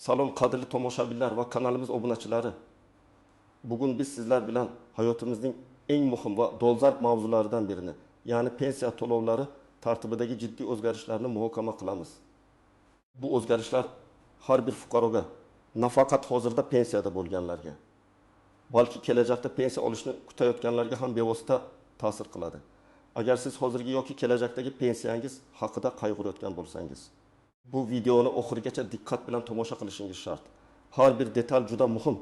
Salom qadrli tomoshabinlar va kanalimiz obunachilari. Bugun biz sizlar bilan hayotimizning eng muhim va dolzarb mavzularidan birini, ya'ni pensiya to'lovlari tartibidagi jiddiy o'zgarishlarni muhokama qilamiz. Bu o'zgarishlar har bir fuqaroga, nafaqat hozirda pensiyada bo'lganlarga, balki kelajakda pensiya olishni kutayotganlarga ham bevosita ta'sir qiladi. Agar siz hozirgi yoki kelajakdagi pensiyangiz haqida qayg'urayotgan bo'lsangiz, bu videoni oxirigacha diqqat bilan tomosha qilishingiz shart. Har bir detal juda muhim.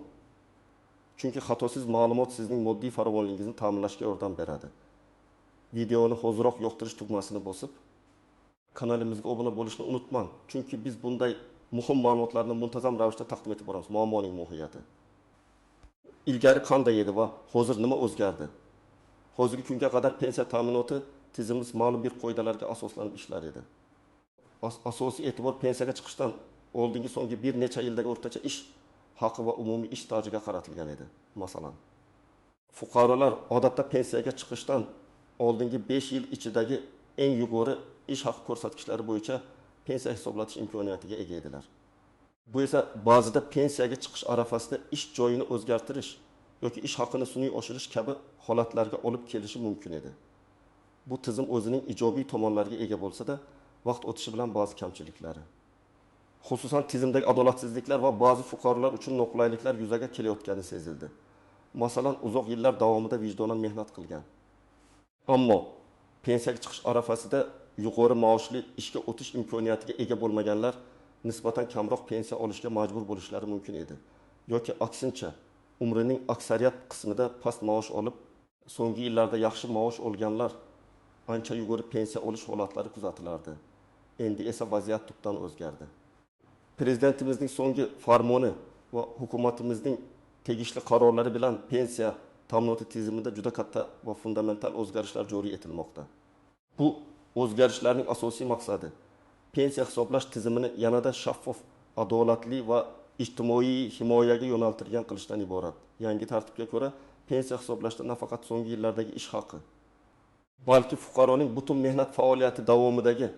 Chunki xatosiz ma'lumot sizning moddiy farovonligingizni ta'minlashga yordam beradi. Videoni hoziroq yoqtirish tugmasini bosib, kanalimizga obuna bo'lishni unutmang. Chunki biz bunday muhim ma'lumotlarni muntazam ravishda taqdim etib boramiz. Muammoning mohiyati. Ilgari qanday edi va hozir nima o'zgardi? Hozirgi kunga qadar pensiya ta'minoti tizimimiz ma'lum bir qoidalarga asoslanib ishlar edi. Asosiy e'tibor pensiyaga chiqishdan oldingi so'nggi bir necha yildagi o'rtacha ish haqi va umumiy ish stajiga qaratilgan edi. Masalan, fuqarolar odatda pensiyaga chiqishdan oldingi 5 yil ichidagi eng yuqori ish haqi ko'rsatkichlari bo'yicha pensiya hisoblatish imkoniyatiga ega edilar. Bu esa ba'zida pensiyaga chiqish arafasida ish joyini o'zgartirish yoki ish haqini sun'iy oshirish kabi holatlarga olib kelishi mumkin edi. Bu tizim o'zining ijobiy tomonlariga ega bo'lsa-da, vaqt o'tishi bilan ba'zi kamchiliklari, xususan tizimdagi adolatsizliklar va ba'zi fuqarolar uchun noqulayliklar yuzaga kelayotgani sezildi. Masalan, uzoq yillar davomida vijdonan mehnat qilgan, ammo pensiyaga chiqish arafasida yuqori maoshli ishga o'tish imkoniyatiga ega bo'lmaganlar nisbatan kamroq pensiya olishga majbur bo'lishlari mumkin edi. Yoki aksincha, umrining aksariyat qismida past maosh olib, so'nggi yillarda yaxshi maosh olganlar ancha yuqori pensiya olish holatlari kuzatilardi. Endi esa vaziyat tubdan o'zgardi. Prezidentimizning so'nggi farmoni va hukumatimizning tegishli qarorlari bilan pensiya ta'minoti tizimida juda katta va fundamental o'zgarishlar joriy etilmoqda. Bu o'zgarishlarning asosiy maqsadi pensiya hisoblash tizimini yanada shaffof, adolatli va ijtimoiy himoyaga yo'naltirilgan qilishdan iborat. Yangi tartibga ko'ra, pensiya hisoblashda nafaqat so'nggi yillardagi ish haqi, balki fuqaroning butun mehnat faoliyati davomidagi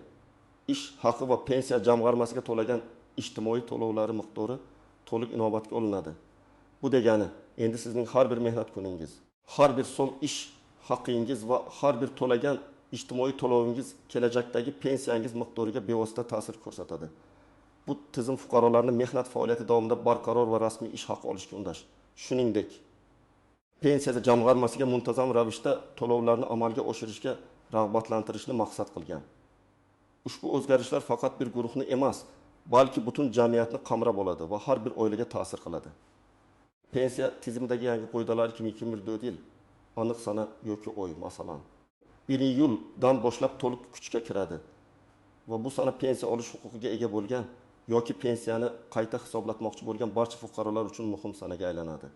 ish haqi va pensiya jamg'armasiga to'lagan ijtimoiy to'lovlari miqdori to'liq inobatga olinadi. Bu degani, endi sizning har bir mehnat kuningiz, har bir so'm ish haqingiz va har bir to'lagan ijtimoiy to'lovingiz kelajakdagi pensiyangiz miqdoriga bevosita ta'sir ko'rsatadi. Bu tizim fuqarolarni mehnat faoliyati davomida barqaror va rasmiy ish haqi olishga undash. Shuningdek, pensiya jamg'armasiga muntazam ravishda to'lovlarni amalga oshirishga rag'batlantirishni maqsad qilgan. Ushbu o'zgarishlar faqat bir guruhni emas, balki butun jamiyatni qamrab oladi va har bir oilaga ta'sir qiladi. Pensiya tizimidagi yangi qoidalar 2024 yil aniq sana yoki oy, masalan, 1 iyuldan boshlab to'liq kuchga kiradi va bu sana pensiya olish huquqiga ega bo'lgan yoki pensiyani qayta hisoblatmoqchi bo'lgan barcha fuqarolar uchun muhim sanaga aylanadi.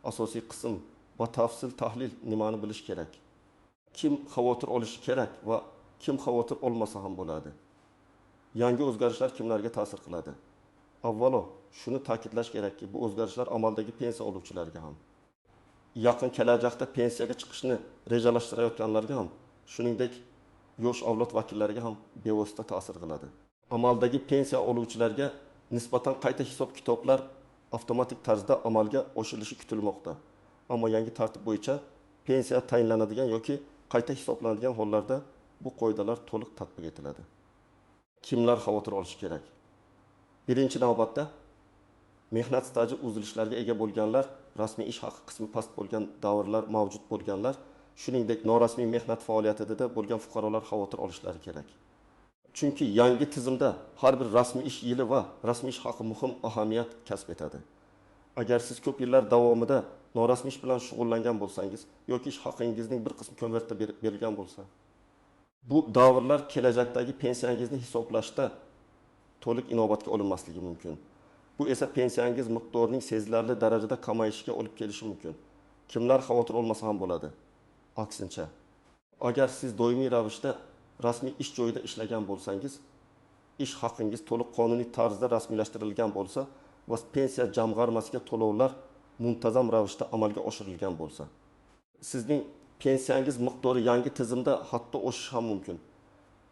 Asosiy qism va tafsil tahlil nimani bilish kerak? Kim xavotir olishi kerak va kim xavotir olmasa ham bo'ladi? Yangi o'zgarishlar kimlarga ta'sir qiladi? Avvalo, shuni ta'kidlash kerakki, bu o'zgarishlar amaldagi pensiya oluvchilarga ham, yaqin kelajakda pensiyaga chiqishni rejalashtirayotganlarga ham, shuningdek, yosh avlod vakillariga ham bevosita ta'sir qiladi. Amaldagi pensiya oluvchilarga nisbatan qayta hisob-kitoblar avtomatik tarzda amalga oshirilishi kutilmoqda. Ammo yangi tartib bo'yicha pensiya tayinlanadigan yoki qayta hisoblanadigan hollarda bu qoidalar to'liq tatbiq etiladi. Kimlar xavotir olishi kerak? Birinchi navbatda mehnat staji uzilishlariga ega bo'lganlar, rasmiy ish haqi qismi past bo'lgan davrlar mavjud bo'lganlar, shuningdek norasmiy mehnat faoliyatida bo'lgan fuqarolar xavotir olishlari kerak. Chunki yangi tizimda har bir rasmiy ish yili va rasmiy ish haqi muhim ahamiyat kasb etadi. Agar siz ko'p yillar davomida norasmiy ish bilan shug'ullangan bo'lsangiz yoki ish haqingizning bir qismi konvertda berilgan bo'lsa, bu davrlar kelajakdagi pensiyangizni hisoblashda to'liq inobatga olinmasligi mumkin. Bu esa pensiyangiz miqdorining sezilarli darajada kamayishiga olib kelishi mumkin. Kimlar xavotir olmasa ham bo'ladi? Aksincha, agar siz doimiy ravishda rasmiy ish joyida ishlagan bo'lsangiz, ish haqingiz to'liq qonuniy tarzda rasmiylashtirilgan bo'lsa va pensiya jamg'armasiga to'lovlar muntazam ravishda amalga oshirilgan bo'lsa, sizning pensiyangiz miqdori yangi tizimda hatto oshishi ham mumkin.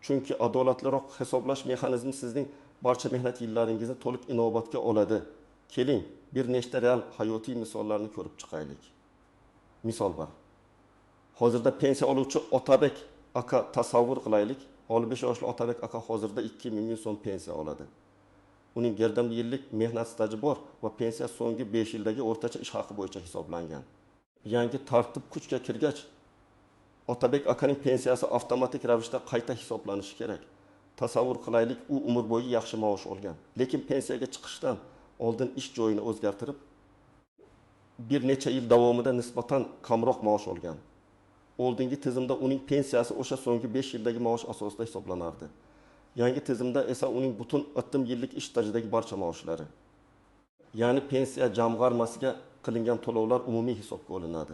Chunki adolatliroq hisoblash mexanizmi sizning barcha mehnat yillaringizni to'liq inobatga oladi. Keling, bir nechta real hayotiy misollarni ko'rib chiqaylik. Misol 1. Hozirda pensiya oluvchi Otabek aka tasavvur qilaylik. 55 yoshli Otabek aka hozirda 2000 so'm pensiya oladi. Uning gerdam yillik mehnat staji bor va pensiya so'nggi 5 yildagi o'rtacha ish haqi bo'yicha hisoblangan. Yangi tartib kuchga kirgach, Otabek akaning pensiyasi avtomatik ravishda qayta hisoblanishi kerak. Tasavvur qilaylik, u umr bo'yi yaxshi maosh olgan, lekin pensiyaga chiqishdan oldin ish joyini o'zgartirib, bir necha yil davomida nisbatan kamroq maosh olgan. Oldingi tizimda uning pensiyasi o'sha so'nggi 5 yildagi maosh asosida hisoblanardi. Yangi tizimda esa uning butun 60 yillik ish stajidagi barcha maoshlari, ya'ni pensiya jamg'armasiga qilingan to'lovlar umumiy hisobga olinadi.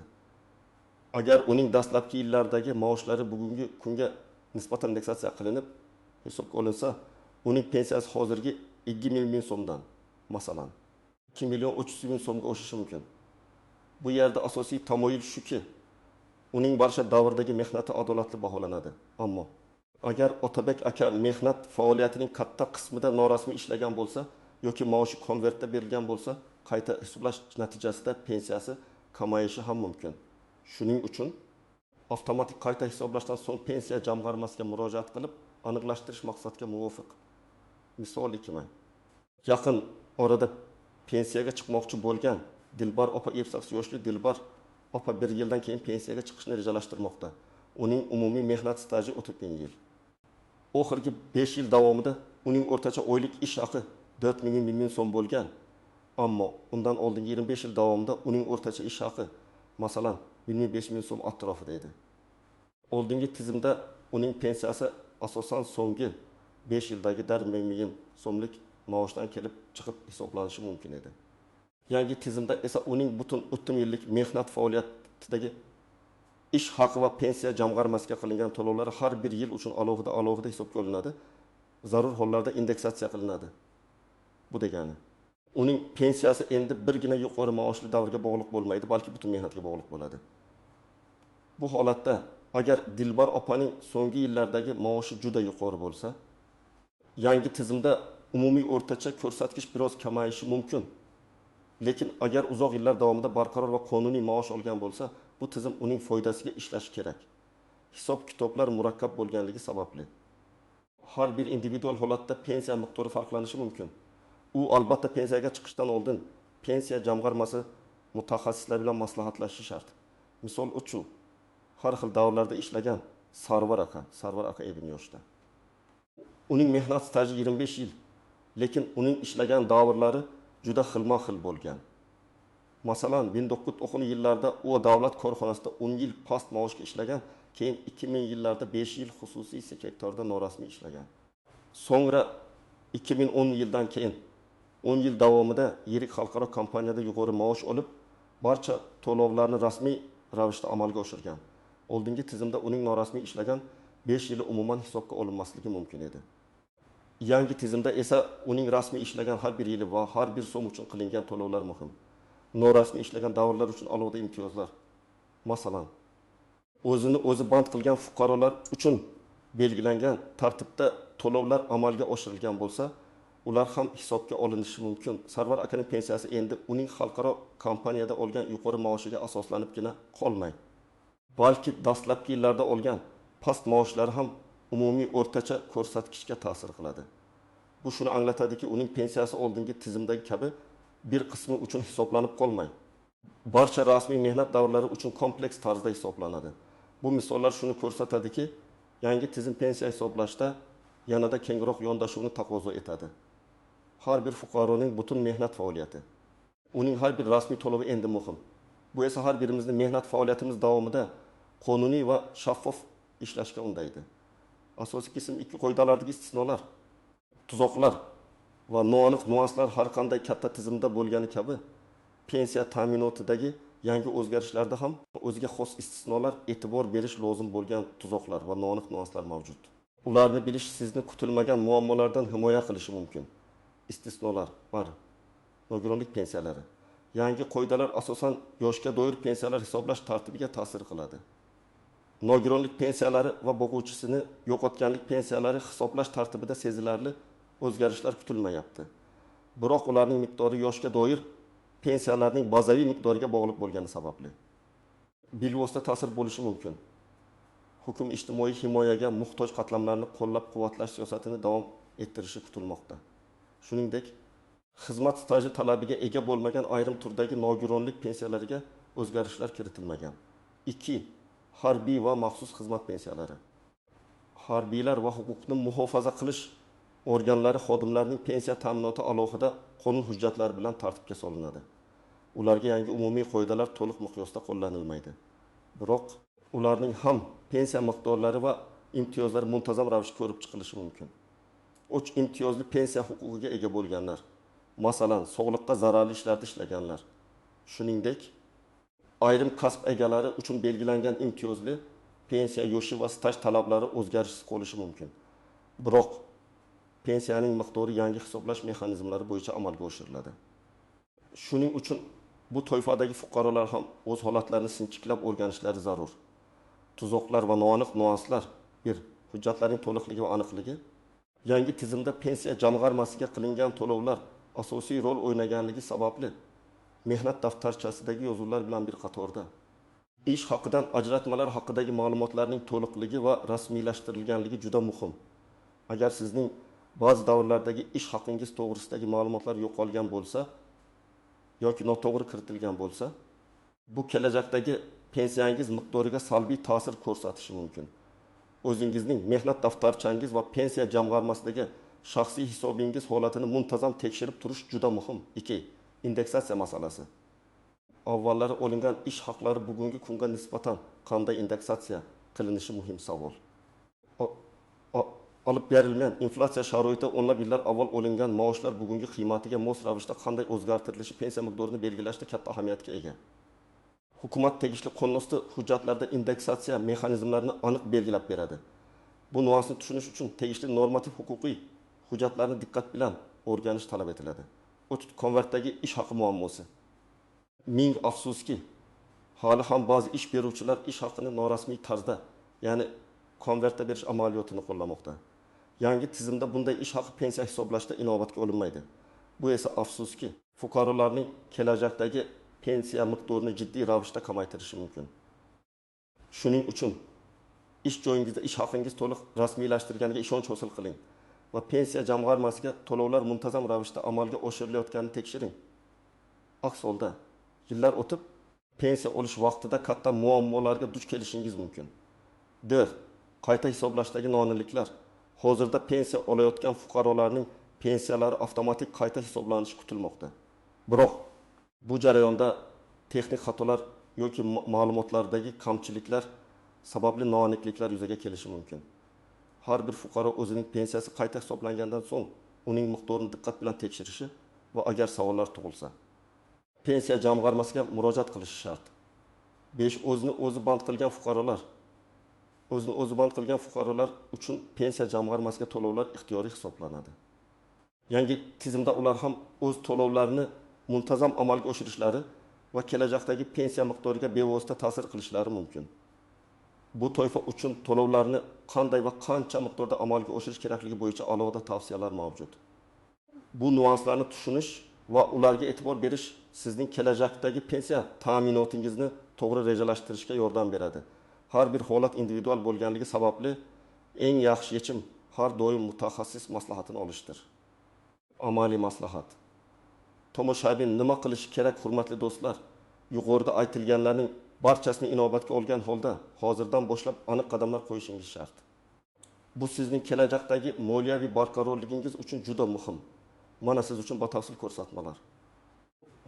Agar uning dastlabki yillardagi maoshlari bugungi kunga nisbatan indeksatsiya qilinib hisobga olinsa, uning pensiyasi hozirgi 20 ming so'mdan, masalan, 2 300 000 so'mga oshishi mumkin. Bu yerda asosiy tamoyil shuki, uning barcha davrdagi mehnati adolatli baholanadi. Ammo agar Otabek aka mehnat faoliyatining katta qismida norasmiy ishlagan bo'lsa yoki maoshi konvertda berilgan bo'lsa, qayta hisoblash natijasida pensiyasi kamayishi ham mumkin. Shuning uchun avtomatik qayta hisoblashdan so'ng pensiya jamg'armasiga murojaat qilib, aniqlashtirish maqsadga muvofiq. Misol 2. Yaqin orada pensiyaga chiqmoqchi bo'lgan Dilbar opa, 58 yoshli Dilbar opa 1 yildan keyin pensiyaga chiqishni rejalashtirmoqda. Uning umumiy mehnat staji 31 yil. Oxirgi 5 yil davomida uning o'rtacha oylik ish haqi 4000 ming so'm bo'lgan. Ammo undan oldingi 25 yil davomida uning o'rtacha ish haqi, masalan, 25 ming so'm atrofida edi. Oldingi tizimda uning pensiyasi asosan so'nggi 5 yildagi 4 ming so'mlik maoshdan kelib chiqib hisoblanishi mumkin edi. Yangi tizimda esa uning butun 30 yillik mehnat faoliyatidagi ish haqi va pensiya jamg'armasiga qilingan to'lovlar har bir yil uchun alohida hisobga olinadi. Zarur hollarda indeksatsiya qilinadi. Bu degani, uning pensiyasi endi birgina yuqori maoshli davrga bog'liq bo'lmaydi, balki butun mehnatga bog'liq bo'ladi. Bu holatda agar Dilbar opaning so'nggi yillardagi maoshi juda yuqori bo'lsa, yangi tizimda umumiy o'rtacha ko'rsatkich biroz kamayishi mumkin. Lekin agar uzoq yillar davomida barqaror va qonuniy maosh olgan bo'lsa, bu tizim uning foydasiga ishlashi kerak. Hisob-kitoblar murakkab bo'lganligi sababli har bir individual holatda pensiya miqdori farqlanishi mumkin. U albatta pensiyaga chiqishdan oldin pensiya jamg'armasi mutaxassislari bilan maslahatlashishi shart. Misol uchun, har xil davrlarda ishlagan Sarvar aka 50 yoshda. Uning mehnat staji 25 yil, lekin uning ishlagan davrlari juda xilma-xil bo'lgan. Masalan, 1990 yillarda u davlat korxonasida 10 yil past maoshga ishlagan, keyin 2000 yillarda 5 yil xususiy sektorda norasmiy ishlagan. So'ngra 2010 yildan keyin 10 yil davomida yirik xalqaro kompaniyada yuqori maosh olib, barcha to'lovlarni rasmiy ravishda amalga oshirgan. Oldingi tizimda uning norasmiy ishlagan 5 yili umuman hisobga olinmasligi mumkin edi. Yangi tizimda esa uning rasmiy ishlagan har bir yili va har bir so'm uchun qilingan to'lovlar muhim. Norasmiy ishlagan davrlar uchun alohida imtiyozlar. Masalan, o'zini o'zi band qilgan fuqarolar uchun belgilangan tartibda to'lovlar amalga oshirilgan bo'lsa, ular ham hisobga olinishi mumkin. Sarvar akaning pensiyasi endi uning xalqaro kompaniyada olgan yuqori maoshiga asoslanibgina qolmay, balki dastlabki yillarda olgan past maoshlari ham umumiy o'rtacha ko'rsatkichga ta'sir qiladi. Bu shuni anglatadiki, uning pensiyasi oldingi tizimdagi kabi bir qismi uchun hisoblanib qolmay, barcha rasmiy mehnat davrlari uchun kompleks tarzda hisoblanadi. Bu misollar shuni ko'rsatadiki, yangi tizim pensiya hisoblashda yanada kengroq yondashuvni taqozo etadi. Har bir fuqaroning butun mehnat faoliyati, uning har bir rasmiy to'lovi endi muhim. Bu esa har birimizni mehnat faoliyatimiz davomida qonuniy va shaffof ishlashga undaydi. Asosiy qism 2 qoidalardagi istisnolar, tuzoqlar va noaniq nuanslar har qanday katta tizimda bo'lgani kabi, pensiya ta'minotidagi yangi o'zgarishlarda ham o'ziga xos istisnolar, e'tibor berish lozim bo'lgan tuzoqlar va noaniq nuanslar mavjud. Ularni bilish sizni kutilmagan muammolardan himoya qilishi mumkin. Istisnolar bor. Nogironlik pensiyalari. Yangi qoidalar asosan yoshga doir pensiyalar hisoblash tartibiga ta'sir qiladi. Nogironlik pensiyalari va boquvchisini yo'qotganlik pensiyalari hisoblash tartibida sezilarli o'zgarishlar kutilmayapti. Biroq ularning miqdori yoshga doir pensiyalarning bazaviy miqdoriga bog'liq bo'lgani sababli bilvosita ta'sir bo'lishi mumkin. Hukm ijtimoiy himoyaga muhtoj qatlamlarni qo'llab-quvvatlash siyosatini davom ettirishi kutilmoqda. Shuningdek, xizmat staji talabiga ega bo'lmagan ayrim turdagi nogironlik pensiyalariga o'zgarishlar kiritilmagan. 2. Harbiy va maxsus xizmat pensiyalari. Harbiylar va huquqni muhofaza qilish organlari xodimlarining pensiya ta'minoti alohida qonun hujjatlari bilan tartibga solinadi. Ularga yangi umumiy qoidalar to'liq miqyosda qo'llanilmaydi. Biroq ularning ham pensiya miqdorlari va imtiyozlari muntazam ravishda ko'rib chiqilishi mumkin. 3 imtiyozli pensiya huquqiga ega bo'lganlar, masalan, sog'liqqa zararli ishlarda ishlaganlar, shuningdek, ayrim kasb egalari uchun belgilangan imtiyozli pensiya yoshi va staj talablari o'zgarishsiz qolishi mumkin. Biroq pensiyaning miqdori yangi hisoblash mexanizmlari bo'yicha amalga oshiriladi. Shuning uchun bu toifadagi fuqarolar ham o'z holatlarini sinchiklab o'rganishlari zarur. Tuzoqlar va noaniq nuanslar. 1. Hujjatlarning to'liqligi va aniqligi. Yangi tizimda pensiya jamg'armasiga qilingan to'lovlar asosiy rol o'ynaganligi sababli mehnat daftarchasidagi yozuvlar bilan bir qatorda ish haqidan ajratmalar haqidagi ma'lumotlarning to'liqligi va rasmiylashtirilganligi juda muhim. Agar sizning ba'zi davrlardagi ish haqingiz to'g'risidagi ma'lumotlar yo'qolgan bo'lsa yoki noto'g'ri kiritilgan bo'lsa, bu kelajakdagi pensiyangiz miqdoriga salbiy ta'sir ko'rsatishi mumkin. O'zingizning mehnat daftarchangiz va pensiya jamg'armasidagi shaxsiy hisobingiz holatini muntazam tekshirib turish juda muhim. 2. Indeksatsiya masalasi. Avvallari olingan ish haqlari bugungi kunga nisbatan qanday indeksatsiya qilinishi muhim savol. Olib berilgan inflyatsiya sharoitida o'nlab yillar avval olingan maoshlar bugungi qiymatiga mos ravishda qanday o'zgartirilishi pensiya miqdorini belgilashda katta ahamiyatga ega. Hukumat tegishli qo'lnosti hujjatlarda indeksatsiya mexanizmlarini aniq belgilab beradi. Bu nuansni tushunish uchun tegishli normativ huquqiy hujjatlarni diqqat bilan o'rganish talab etiladi. 3. Konvertdagi ish haqi muammosi. Ming afsuski, hali ham ba'zi ish beruvchilar ish haqini norasmiy tarzda, ya'ni konvertda berish amaliyotini qo'llamoqda. Yangi tizimda bunday ish haqi pensiya hisoblashda inobatga olinmaydi. Bu esa afsuski, fuqarolarning kelajakdagi pensiya miqdorini jiddiy ravishda kamaytirishi mumkin. Shuning uchun ish joyingizda ish haqingiz to'liq rasmiylashtirilganiga ishonch hosil qiling va pensiya jamg'armasiga to'lovlar muntazam ravishda amalga oshirilayotganini tekshiring. Aks holda yillar o'tib pensiya olish vaqtida katta muammolarga duch kelishingiz mumkin. 4. Qayta hisoblashdagi noaniqliklar. Hozirda pensiya olayotgan fuqarolarning pensiyalari avtomatik qayta hisoblanishi kutilmoqda. Biroq bu jarayonda texnik xatolar yoki ma'lumotlardagi kamchiliklar sababli noaniqliklar yuzaga kelishi mumkin. Har bir fuqaro o'zining pensiyasi qayta hisoblangandan so'ng uning miqdorini diqqat bilan tekshirishi va agar savollar tug'ilsa, pensiya jamg'armasiga murojaat qilishi shart. 5. O'zini o'zi band qilgan fuqarolar. O'zini o'zi band qilgan fuqarolar uchun pensiya jamg'armasiga to'lovlar ixtiyoriy hisoblanadi. Yangi tizimda ular ham o'z to'lovlarini muntazam amalga oshirishlari va kelajakdagi pensiya miqdoriga bevosita ta'sir qilishlari mumkin. Bu toifa uchun to'lovlarni qanday va qancha miqdorda amalga oshirish kerakligi bo'yicha alohida tavsiyalar mavjud. Bu nuanslarni tushunish va ularga e'tibor berish sizning kelajakdagi pensiya ta'minotingizni to'g'ri rejalashtirishga yordam beradi. Har bir holat individual bo'lganligi sababli eng yaxshi yechim har doim mutaxassis maslahatini olishdir. Amaliy maslahat. Tomoshabin nima qilishi kerak, hurmatli do'stlar? Yuqorida aytilganlarning barchasini inobatga olgan holda hozirdan boshlab aniq qadamlar qo'yishingiz shart. Bu sizning kelajakdagi moliyaviy barqarorligingiz uchun juda muhim. Mana siz uchun batafsil ko'rsatmalar.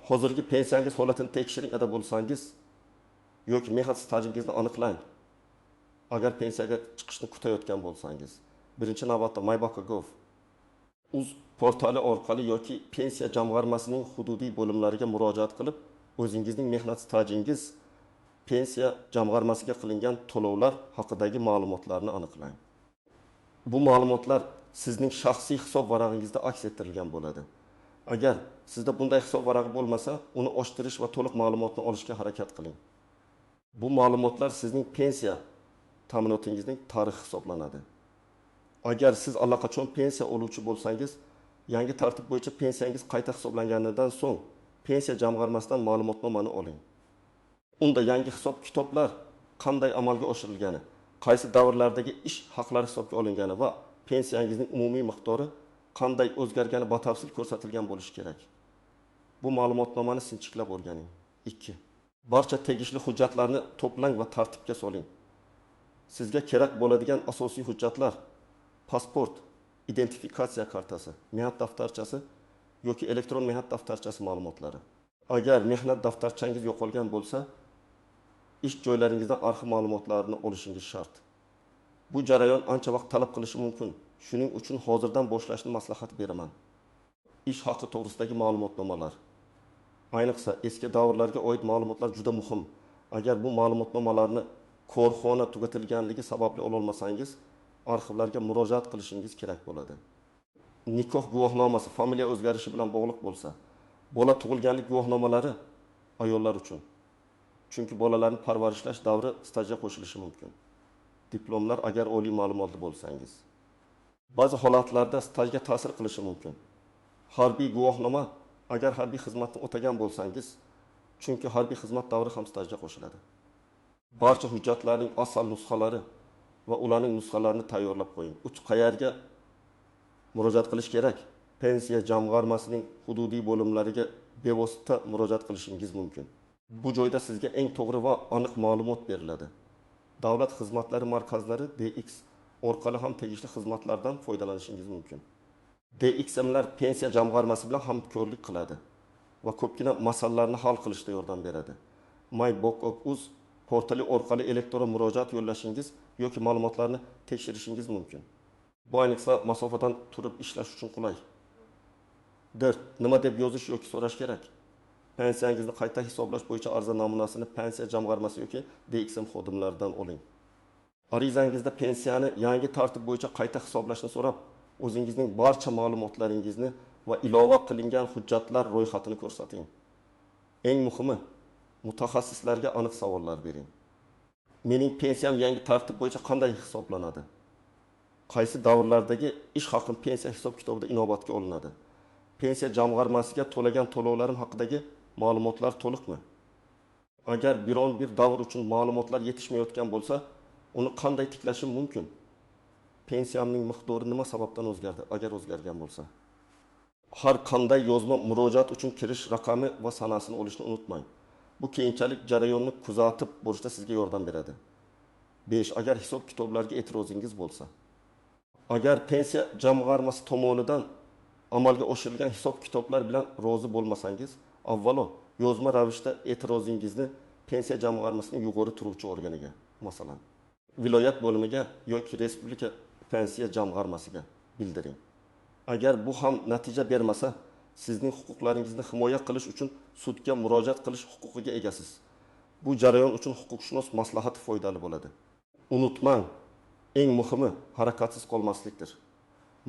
Hozirgi pensiyangiz holatini tekshiring ada bo'lsangiz yoki mehnat stajingizni aniqlang. Agar pensiyaga chiqishni kutayotgan bo'lsangiz, birinchi navbatda mybaqa.gov uz portali orqali yoki pensiya jamg'armasining hududiy bo'limlariga murojaat qilib, o'zingizning mehnat stajingiz, pensiya jamg'armasiga qilingan to'lovlar haqidagi ma'lumotlarni aniqlang. Bu ma'lumotlar sizning shaxsiy hisob varag'ingizda aks ettirilgan bo'ladi. Agar sizda bunday hisob varag'i bo'lmasa, uni ochtirish va to'liq ma'lumotni olishga harakat qiling. Bu ma'lumotlar sizning pensiya ta'minotingizning tarixi hisoblanadi. Agar siz allaqachon pensiya oluvchi bo'lsangiz, yangi tartib bo'yicha pensiyangiz qayta hisoblanganidan so'ng Pensiya jamg'armasidan ma'lumotnomani oling. Unda yangi hisob-kitoblar qanday amalga oshirilgani, qaysi davrlardagi ish haqlari hisobga olingani va pensiyangizning umumiy miqdori qanday o'zgargani batafsil ko'rsatilgan bo'lishi kerak. Bu ma'lumotnomani sinchiklab o'rganing. 2. Barcha tegishli hujjatlarni to'plang va tartibga soling. Sizga kerak bo'ladigan asosiy hujjatlar: pasport, identifikatsiya kartasi, mehnat daftarchasi yoki elektron mehnat daftarchasi ma'lumotlari. Agar mehnat daftarchangiz yo'qolgan bo'lsa, ish joylaringizdan arxiv ma'lumotlarini olishingiz shart. Bu jarayon ancha vaqt talab qilishi mumkin. Shuning uchun hozirdan boshlashni maslahat beraman. Ish haqi to'g'risidagi ma'lumotnomalar. Ayniqsa eski davrlarga oid ma'lumotlar juda muhim. Agar bu ma'lumotnomalarni korxona tugatilganligi sababli ololmasangiz, arxivlarga murojaat qilishingiz kerak bo'ladi. Nikoh guvohnomasi familiya o'zgarishi bilan bog'liq bo'lsa, bola tug'ilganlik guvohnomalari ayollar uchun. Chunki bolalarni parvarishlash davri stajga qo'shilishi mumkin. Diplomlar agar oliy ma'lumotli bo'lsangiz. Ba'zi holatlarda stajga ta'sir qilishi mumkin. Harbiy guvohnoma agar harbiy xizmatni o'tagan bo'lsangiz, chunki harbiy xizmat davri ham stajga qo'shiladi. Barcha hujjatlarning asl nusxalari va ularning nusxalarini tayyorlab qo'ying. 3. Qayerga murojaat qilish kerak? Pensiya jamg'armasining hududiy bo'limlariga bevosita murojaat qilishingiz mumkin. Bu joyda sizga eng to'g'ri va aniq ma'lumot beriladi. Davlat xizmatlari markazlari DX orqali ham tegishli xizmatlardan foydalanishingiz mumkin. DXMlar pensiya jamg'armasi bilan hamkorlik qiladi va ko'pgina masalalarni hal qilishda yordam beradi. MyBook.uz portali orqali elektron murojaat yo'llashingiz yoki ma'lumotlarni tekshirishingiz mumkin. Bu ayniqsa masofadan turib ishlash uchun qulay. 4. Nima deb yozish yoki so'rash kerak? Pensiyangizni qayta hisoblash bo'yicha arza namunasini pensiya jamg'armasi yoki DXM xodimlaridan oling. Arizangizda pensiyani yangi tartib bo'yicha qayta hisoblashni so'rab, o'zingizning barcha ma'lumotlaringizni va ilova qilingan hujjatlar ro'yxatini ko'rsating. Eng muhimi, mutaxassislarga aniq savollar bering. Mening pensiyam yangi tartib bo'yicha qanday hisoblanadi? Qaysi davrlardagi ish haqim pensiya hisob-kitobida inobatga olinadi? Pensiya jamg'armasiga to'lagan to'lovlarim haqidagi ma'lumotlar to'liqmi? Agar biron bir davr uchun ma'lumotlar yetishmayotgan bo'lsa, uni qanday tiklashim mumkin? Pensiyamning miqdori nima sababdan o'zgardi, agar o'zgargan bo'lsa? Har qanday yozma murojaat uchun kirish raqami va sanasini olishni unutmang. Bu keyinchalik jarayonni kuzatib borishda sizga yordam beradi. 5. Agar hisob-kitoblarga e'tirozingiz bo'lsa. Agar pensiya jamg'armasi tomonidan amalga oshirilgan hisob-kitoblar bilan rozi bo'lmasangiz, avvalo yozma ravishda e'tirozingizni pensiya jamg'armasining yuqori turuvchi organiga, masalan, viloyat bo'limiga yoki respublika pensiya jamg'armasiga bildiring. Agar bu ham natija bermasa, sizning huquqlaringizni himoya qilish uchun sudga murojaat qilish huquqiga egasiz. Bu jarayon uchun huquqshunos maslahati foydali bo'ladi. Unutmang, eng muhimi harakatsiz qolmaslikdir.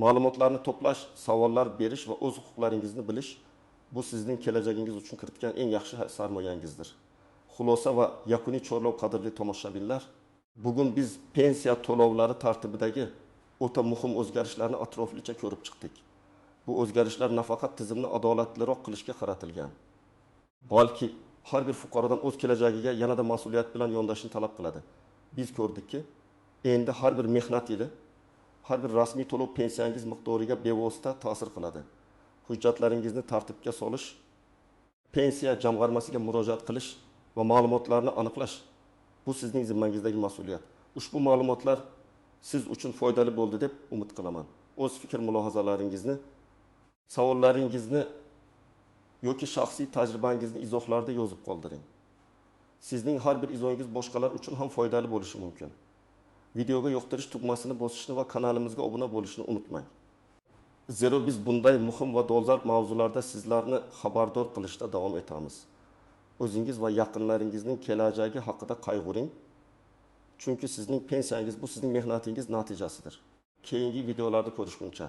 Ma'lumotlarni to'plash, savollar berish va o'z huquqlaringizni bilish bu sizning kelajagingiz uchun kiritgan eng yaxshi sarmoyangizdir. Xulosa va yakuniy chorlov qadrli tomoshabinlar, bugun biz pensiya to'lovlari tartibidagi o'ta muhim o'zgarishlarni atroflicha ko'rib chiqdik. Bu o'zgarishlar nafaqat tizimni adolatliroq qilishga qaratilgan, balki har bir fuqarodan o'z kelajagiga yanada mas'uliyat bilan yondashishni talab qiladi. Biz ko'rdikki, endi har bir mehnat yili, har bir rasmiy to'lov pensiyangiz miqdoriga bevosita ta'sir qiladi. Hujjatlaringizni tartibga solish, pensiya jamg'armasiga murojaat qilish va ma'lumotlarni aniqlash bu sizning zimmangizdagi mas'uliyat. Ushbu ma'lumotlar siz uchun foydali bo'ldi deb umid qilaman. O'z fikr mulohazalaringizni, savollaringizni yoki shaxsiy tajribangizni izohlarda yozib qoldiring. Sizning har bir izohingiz boshqalar uchun ham foydali bo'lishi mumkin. Videoga yoqtirish tugmasini bosishni va kanalimizga obuna bo'lishni unutmang. Zero biz bunday muhim va dolzarb mavzularda sizlarni xabardor qilishda davom etamiz. O'zingiz va yaqinlaringizning kelajagi haqida qayg'uring. Chunki sizning pensiyangiz bu sizning mehnatingiz natijasidir. Keyingi videolarda ko'rishguncha.